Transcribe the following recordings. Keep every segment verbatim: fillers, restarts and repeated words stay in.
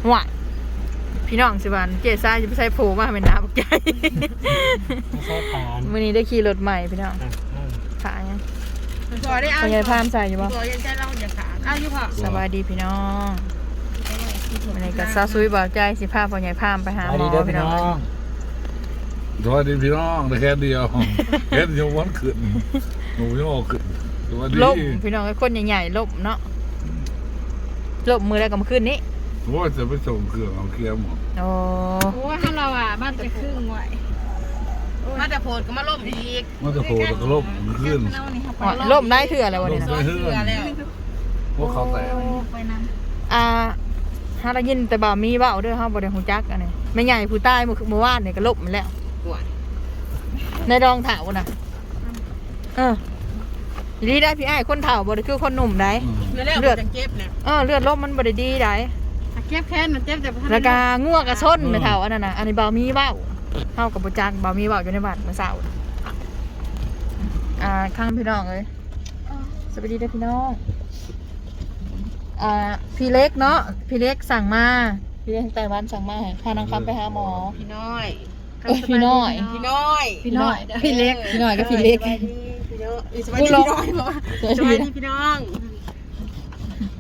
ห่วย พี่น้องสิว่าเจ๊ซ้ายจะไปใส่โผล่มาเป็นหน้าบักใหญ่ ไม่ใช่ฐาน มื้อนี้ได้ขี่รถใหม่พี่น้อง อ่ะ ขายัง พอได้เอา พ่อใหญ่พามใส่อยู่บ่ พอยังใช้เราอย่าขาเอาอยู่พอ สบายดีพี่น้อง วันนี้ก็ซาซุยบ่าวใจสิพาพ่อใหญ่พามไปหาหมอพี่น้อง สวัสดีพี่น้องได้แค่เดียวแค่เดียววันขึ้นหนูยังออกขึ้นสวัสดี ล้มพี่น้องไอ้คนใหญ่ๆล้มเนาะล้มมือแล้วก็มาขึ้นนี่ โอ้ยจะไปส่งเครื่องเอาเคลียร์หมด โอ้ โอ้ยถ้าเราอ่ะมาแต่ครึ่งไหวมาแต่โพดก็มาล่มอีก มันจะโผล่ตะกลบมันขึ้น ล้มได้เถื่ออะไรวะ ล้ นี่ ม นะ ใส่เฮือน เรือแล้ว พวกเขาแตก ไปนำ อ่าฮารายินแต่บ่าวมีเว้าเด้อเฮาบ่ได้ฮู้จักอันนี้แม่ใหญ่ผู้ใต้มื้อมื้อวานนี่ก็ล้มแล้ว ปวด ในรองเท้าน่ะเออดีได้พี่อ้ายคนเฒ่าบ่ได้คือคนหนุ่มได้ อืม เรือแล้ว เลือด จังเจ็บเนี่ย เออเลือดลมมันบ่ได้ดีได้ เจ็บแค้นมันเจ็บแต่ แล้วก็งัวกระส้นไม่เท่าอันนั้นนะอันนี้เบามีเบาเท่ากับบ่จักเบามีเบาอยู่ในวัดเมื่อเช้าอ่าข้างพี่น้องเอ้ยสวัสดีเด้อพี่น้องอ่าพี่เล็กเนาะพี่เล็กสั่งมาพี่เล็กไต้หวันสั่งมาให้พานางคำไปหาหมอ พี่น้อย เอ้ยพี่น้อย พี่น้อย พี่น้อยพี่เล็กพี่น้อยกับพี่เล็ก พี่น้อยสวัสดีพี่น้อยบอกว่าสวัสดีพี่น้อง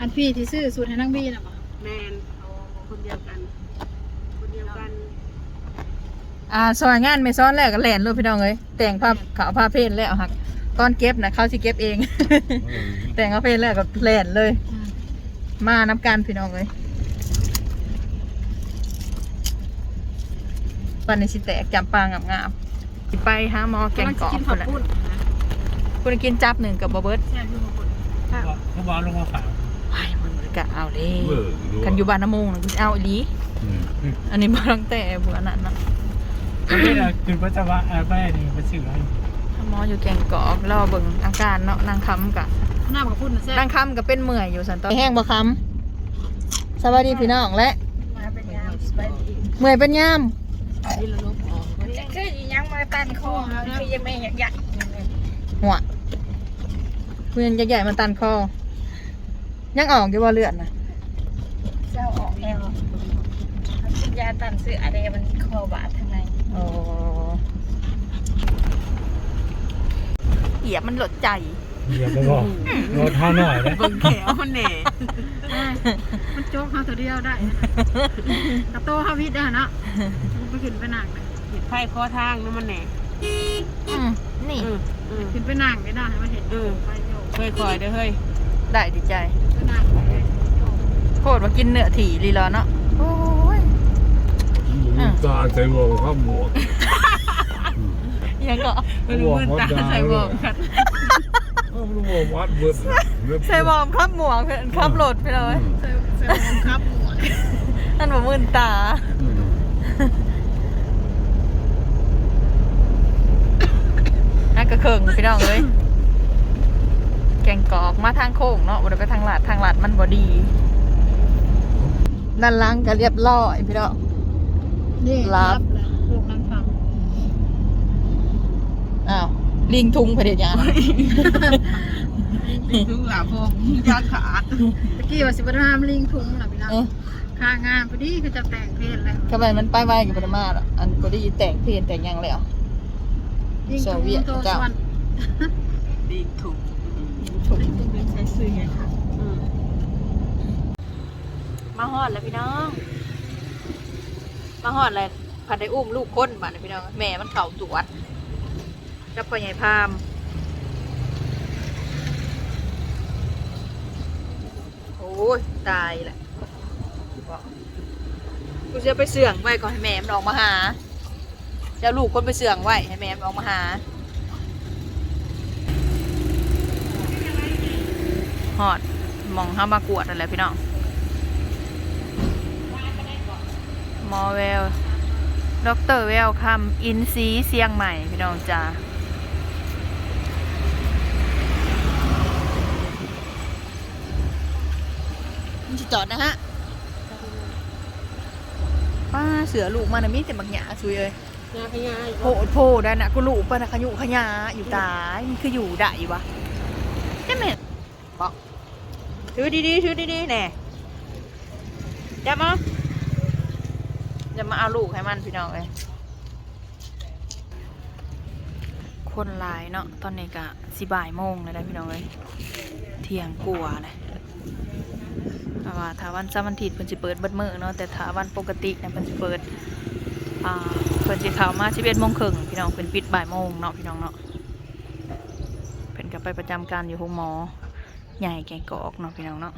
อันพี่ที่ซื้อสูตรให้นางบีน่ะบ่ แมนเอาคนเดียวกัน คนเดียวกัน อ่าซอยงานไม่ซ้อนแล้วก็แล่นเลยพี่น้องเอ้ยแต่งผ้าขาวผ้าเพลนแล้วหักตอนเก็บนะเขาสิเก็บเอง แต่งเอาเพลนแล้วก็แล่นเลย มาน้ำกันพี่น้องเอ้ยปันในสิแตกจำปางงามๆสิไปหาหมอแกงกอก กิน พุ่ ข้าวน แหละ ปุ้น คุณกินจับหนึ่งกับบ่เบิด แซ่บอยู่ข้าวปุ้น เขาบอกลงมาฝาก ไอ้มันก็เอาเลย เออรู้ คันอยู่บ้านน้ำมงนะกูจะเอาอีหลี อืม อันนี้มาตั้งแต่เมื่อนั้นนะ ไม่ได้คือว่าจะว่าเออไม่นี่ไปซื้อให้ หมออยู่แกงกอกรอเบิ่งอาการเนาะนางคำกะ น้ำข้าวปุ้นน่ะแซ่บ นางคำก็เป็นเมื่อยอยู่สันตอนแห้งบ่คำสวัสดีพี่น้องและ มาเป็นยามสบายดี เมื่อยเป็นยาม คืออีหยังมาตันคอคือยังไม่อยากอยาก หัวเพื่อนใหญ่ๆมาตันคอ ยังออกอยู่บ่เลือดนะ เจ้าออกแล้วกินยาตันเสื้ออะไรมันคอบาดทางใน โอ้เหยียบมันหลดใจ เดี๋ยวไปบอกรถเท่าหน่อยนะ เบิ่งแขวมันแหน่ มันโจ๊กเขาตัวเดียวได้กระโตเขาพิษได้เนาะมันไปขึ้นไปหนักเลย เห็ดไผ่ข้อทางนั่นมันแหน่ อืมนี่ อืมอืม ขึ้นไปหนักไม่ได้มันเห็น อืม ไปโยก ค่อยๆเด้อเฮ้ย ได้ดีใจ ไปหนักเลย โคตรว่ากินเนื้อถี่ลีรอเนาะโอ้ย ตาใส่หมวกข้ามหมวก ยังก็ มันมืนตาใส่หมวกกัน เออมันหมวกวัดเบิด ใส่หมอมขับหมวกเพิ่นขับรถไปเลย ใส่ใส่หมวกครับหมวก ท่านบอกมื่นตา อืม นักกระเคิงพี่น้องเอ้ยแกงกอกมาทางโค้งเนาะบ่ได้ไปทางลาดทางลาดมันบ่ดีด้านหลังก็เรียบร้อยพี่น้อง นี่ รับ พวกนั้นท อ้าวลิงทุงเผด็จยา ถึงหลาพงยาขาด ำตะกี้ว่าสิบห้ามลิงทุงนะพี่น้อง เออ ข้างงานพอดีก็จะแต่งเพลงแล้ว ทำไมมันไปไวกับปรมาดอ่ะอันก็ได้ยินแต่งเพลงแต่งหยังแล้ว ลิงทุง โซเวียต โต เจ้า ส่วน ดีถูก ลิงทุงเป็นใช้ซื้อไงคะ อืม มาฮอดแล้วพี่น้อง มาฮอดแล้วพันได้อุ้มลูกคนบาดนี้พี่น้อง แม่มันเข้าตรวจกับพ่อใหญ่พาม โอ้ย ตายละกูจะไปเสื่องไว้ก่อนให้แม่มันออกมาหา เจ้าลูกคนไปเสื่องไว้ให้แม่มันออกมาหา ฮอดหม่องเฮามากวดนั่นแหละพี่น้อง หมอแวว ด็อกเตอร์แววคำ อินซีย์เชียงใหม่พี่น้องจ้า มันจะจอดนะฮะ ป้าเสือลูกมันน่ะมีแต่บักหญ้าซุยเอ้ย ยาขยาย โพดโพดได้นะกูลูกปะนะขยุขยาอยู่ตายมันคืออยู่ได้วะใช่ไหมบอกถือดีๆถือดีๆแน่จับมา จะมาเอาลูกให้มันพี่น้องเอ้ย คนหลายเนาะ ตอนนี้ก็สิบ่ายโมงแล้วนะพี่น้องเอ้ย เที่ยงกว่าแล้ว เพราะว่าถ้าวันเสาร์วันอาทิตย์เพิ่นสิเปิดเบิดมื้อเนาะ แต่ถ้าวันปกตินะเพิ่นสิเปิด อ่า เพิ่นสิเข้ามาสิบเอ็ดโมงครึ่งพี่น้อง เพิ่นปิดบ่ายโมงเนาะพี่น้องเนาะ เพิ่นก็ไปประจำการอยู่โรงหมอใหญ่แกงกอกเนาะพี่น้องเนาะ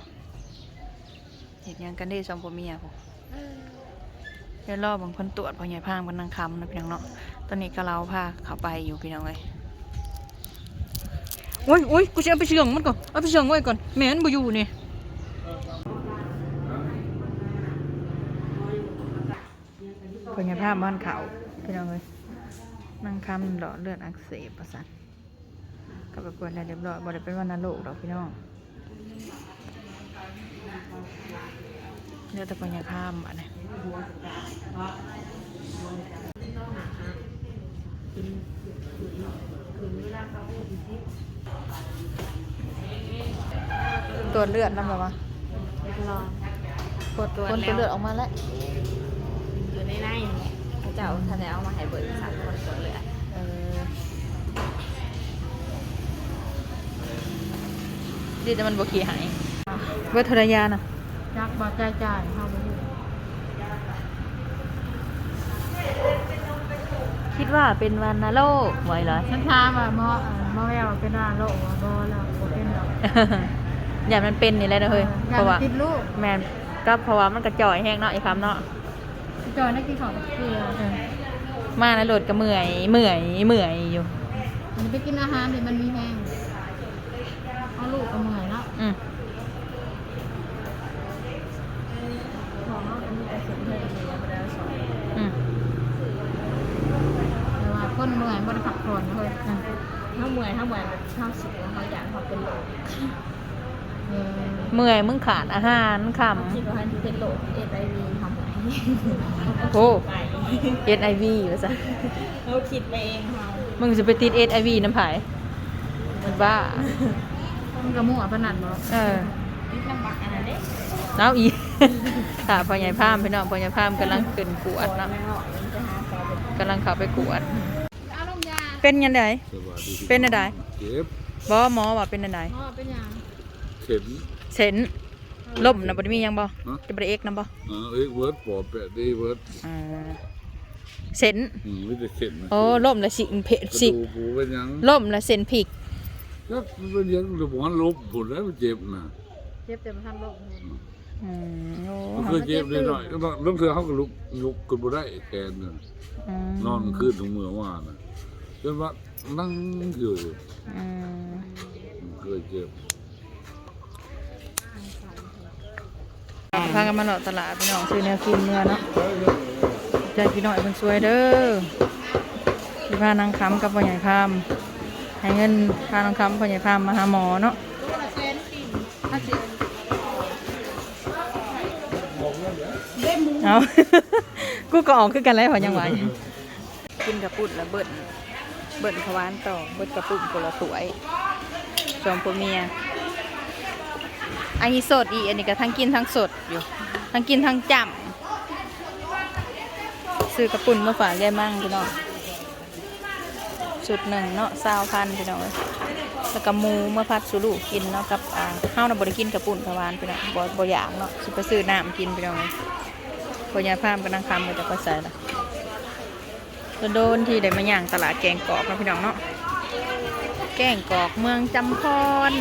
เฮ็ดหยังกันเด้สองผัวเมียพุ้น เดี๋ยวรอเบิ่งเพิ่นตรวจพ่อใหญ่พามกับนางคำนะพี่น้องเนาะ ตอนนี้ก็เราพาเขาไปอยู่พี่น้องเอ้ย โอ้ยโอ้ย กูสิเอาไปเชื่องมันก่อน เอาไปเชื่องไว้ก่อน แม่มันบ่อยู่นี่ พ่อใหญ่พามบ้านเขาพี่น้องเอ้ย นางคำหลอดเลือดอักเสบประสาท ก็ไปกวดแล้วเรียบร้อย บ่ได้เป็นวัณโรคดอกพี่น้อง เหลือแต่พญาพามบัดนี้ ตรวจเลือดนำแล้ววะ ลอง ตรวจ ผลตรวจเลือดออกมาแล้ว อยู่ในในนี่แหละ เขาเจ้าถ้าได้เอามาให้เบิ่ง สามคนตรวจเลือด เออ ดีแต่มันบ่ขี้หาย เบิดเท่าใดยาน่ะ จักบ่จ่ายจ่าย เฮาบ่รู้ คิดว่าเป็นวัณโรคบ่อยเหรอ ฉันถามว่าหมอ เอ่อ หมอแววเป็นวัณโรคบ่ บ่แล้ว บ่เป็นดอก ย่านมันเป็นนี่แหละเนาะเฮ้ย เออ เพราะว่า ย่านมันติดลูก แม่น ก็เพราะว่ามันกระจ่อยแฮงเนาะ ไอ้คำเนาะ จ่อยนักกินของเกลือ เออ มาแล้วรถก็เมื่อย เมื่อย เมื่อยอยู่ มันไปกินอาหารเดี๋ยวมันมีแฮง เอาลูกก็เมื่อยเนาะ อืม ของเราก็มีแต่เส้นเลือดเดียวบ่ได้สอง อืม แต่ว่าคนเมื่อยบ่ได้พักผ่อนนะเฮ้ย อืม เฮาเมื่อย เฮาเมื่อย เฮาสิ เฮาย่านเฮาเป็นโรค เออ เมื่อย มึงขาดอาหาร เฮา คำ คิดว่าเฮาสิเป็นโรค เอช ไอ วี เฮาเมื่อย โอ้ ไป เอช ไอ วี ว่าซะ เฮาคิดไปเองเฮา มึงสิไปติด เอช ไอ วี นำไผ มันบ้า มันก็มั่วปานนั้นบ่ เออ ติดนำบักอันนั้นเด้ เอาอีก ถ้าพ่อใหญ่พามพี่น้อง พ่อใหญ่พามกำลังขึ้นกวดเนาะ กำลังเข้าไปกวด เป็นยังไง สวัสดีพี่น้อง เป็นอะไร เจ็บ บ่ หมอว่าเป็นอะไร หมอเป็นหยัง เข็ม เส้น ล้มนะบ่ได้มีหยังบ่ ฮะ จะบ่ได้เอ็กนะบ่ อ่า เอ็กเวิร์ด ปอดแปดดีเวิร์ด อ่า เส้น อืม มีแต่เส้นนะ โอ้ ล้มแล้วสิเพะ กระ สิ ดูกกูเป็นหยัง ล้มแล้วเส้นพลิก จักมันเป็นหยัง หรือบ่ทันล้มพุ้นแล้วมันเจ็บนะ เจ็บแต่บ่ทันล้มพุ้น อืม โอ้ มันเคยเจ็บนิดหน่อย เจ็บตื่น แล้วบางเทื่อเขาก็ลุก ลุกขึ้นบ่ได้แขนน่ะ อืม นอนคืนถึงมื้อวานน่ะ จนว่านั่งอยู่ อืม มันเคยเจ็บ พากันมาเลาะตลาดพี่น้อง ซื้อแนวกินเมือเนาะ ใจพี่น้อยเพิ่นช่วยเด้อ สิพานางคำกับพ่อใหญ่พาม ให้เงินพานางคำพ่อใหญ่พามมาหาหมอเนาะ เอา กูก็ออกคือกันแล้ว พอยังไหว กินกระปุ้นแล้วเบิ่น เบิ่นขาวหวานต่อ เบิ่นกระปุ้นคนละถ้วย สองผัวเมีย อันนี้สดอีก อันนี้ก็ทั้งกินทั้งสดอยู่ ทั้งกินทั้งจ้ำ ซื้อกระปุ้นมาฝากยายมั่งพี่น้อง ชุดหนึ่งเนาะ ซาวพันพี่น้องเอ้ย แล้วก็หมูมาผัดสู่ลูกกินเนาะ กับ อ่า เฮาน่ะบ่ได้กินกระปุ้นขาวหวานพี่น้อง บ่ บ่อยากเนาะ สิไปซื้อน้ำกินพี่น้องเอ้ย พ่อใหญ่พามกับนางคำก็จะไปใส่ละ โดนๆ ที่ได้มาย่างตลาดแกงกอกเนาะพี่น้องเนาะ แกงกอกเมืองจำพร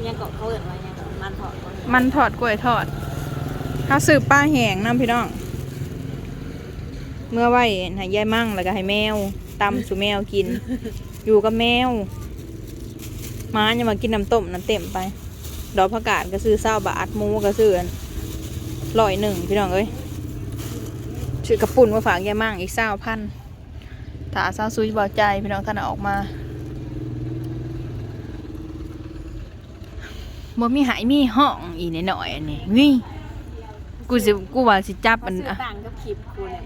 ยังเกาะเขาเอิ้นว่ายังเกาะมันทอดบ่ มันทอดกล้วยทอด เฮาซื้อปลาแห้งนำพี่น้อง เมื่อไว้ให้ยายมั่งแล้วก็ให้แมว ตำสู่แมวกิน อยู่กับแมว หมายังมากินน้ำต้มน้ำเต็มไป ดอกผักกาดก็ซื้อซาวบาท หมูก็ซื้ออันร้อยหนึ่งพี่น้องเอ้ย ซื้อกระปุ้นมาฝากยายมั่งอีกซาวพัน ถ้าซาวซุยเบาใจพี่น้องท่านออกมา บ่มีหายมีห้องอีกหน่อยๆ อันนี้ วิ กูสิ กูว่าสิจับมัน ซื้อ อะ ต่างกับคลิปกูเนี่ย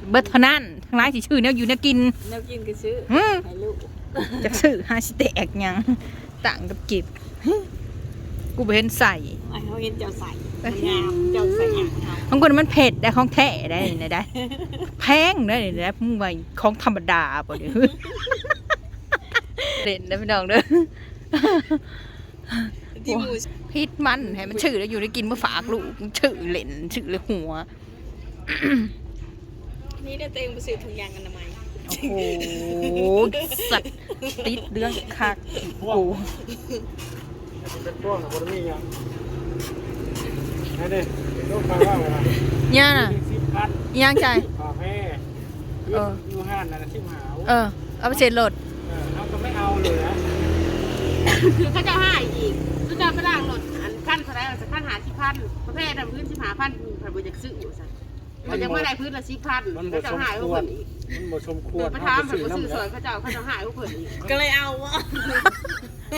เบิดเท่านั้น ทั้งหลายสิซื้อแนวอยู่แนวกิน แนวกินก็ซื้อ อืม ให้ลูก จะซื้อหาสิแตกหยัง ต่างกับกิบ กูบ่เห็นใส่ ไอ้เขาเห็นเจ้าใส่มันงามเจ้าใส่งามเขา ของกูน่ะมันเผ็ดได้ ของแท้ได้นี่ได้ แพงได้นี่ได้ มึงว่าของธรรมดาบ่เนี่ย เล่นนะพี่น้องเด้อ ที่หมู พิษมันให้มันชื่อแล้วอยู่ได้กินมาฝากลูก ชื่อเล่นชื่อเลยหัว นี่ได้ตัวเองไปซื้อถุงยางอนามัย โอ้โห สัตว์ติดเรื่องคักกู เป็นพวกนะบ่ได้มีหยังนั่นเด้ลูกค้าว่าอะไร เนี่ยน่ะ สิบพัน ยังใจ คาเฟ่ เออ อยู่ห้านนั่นนะสิบห้า เออ เอาไปเสร็จรถ เออเขาก็ไม่เอาเลยนะ คือเขาจะให้อีก คือจะไปล้างรถอันขั้นเท่าไหร่จะขั้นหาสิบพันประเภทนั้นพื้นสิบห้าพันผัดบริจาคซื้ออยู่ซะมันจะเมื่อไรพื้นละสิบพัน มัน เขา บ่ จะ สม ให้ ค เขา วร เพิ่มอีก มันบ่สมค เอ ว อ ร ไปถาม เอ ผัด ไป บริ ซื้อ ซื้อซอย น้ำ เขาจะเอาเขาจะให้เขาเพิ่มอีก ก็เลยเอาวะ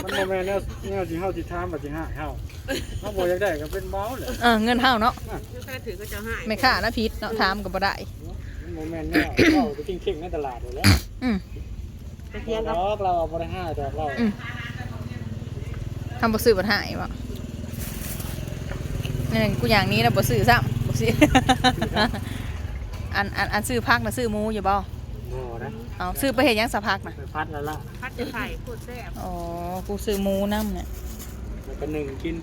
มันบ่แม่นแนวแนวที่เฮาสิถามว่าสิให้เฮาเฮาบ่อยากได้ก็เป็นเบาเลย เออ เงินเฮาเนาะ คือเขาถือเขาจะให้ ไม่ค่านะพิษเนาะถามก็บ่ได้ มันบ่แม่นแนวเฮาไปกินเข่งในตลาดอยู่แล้ว อืม ไปเทียง ด กับ อกเราบ่ได้ให้ดอกเรา อืม ทำบ่ซื้อบ่หายบ่เนี่ยกูอย่างนี้แล้วบ่ซื้อซ้ำบ่ซื้อ อันอันอันซื้อผักนะซื้อหมูอยู่บ่ บ่นะ เอาซื้อไปเฮ็ดหยังซะผักนะ ไปพัดแล้วล่ะ พัดจะไข่โคตรแซ่บ อ๋อ กูซื้อหมูนำเนี่ย แล้วก็หนึ่งกิน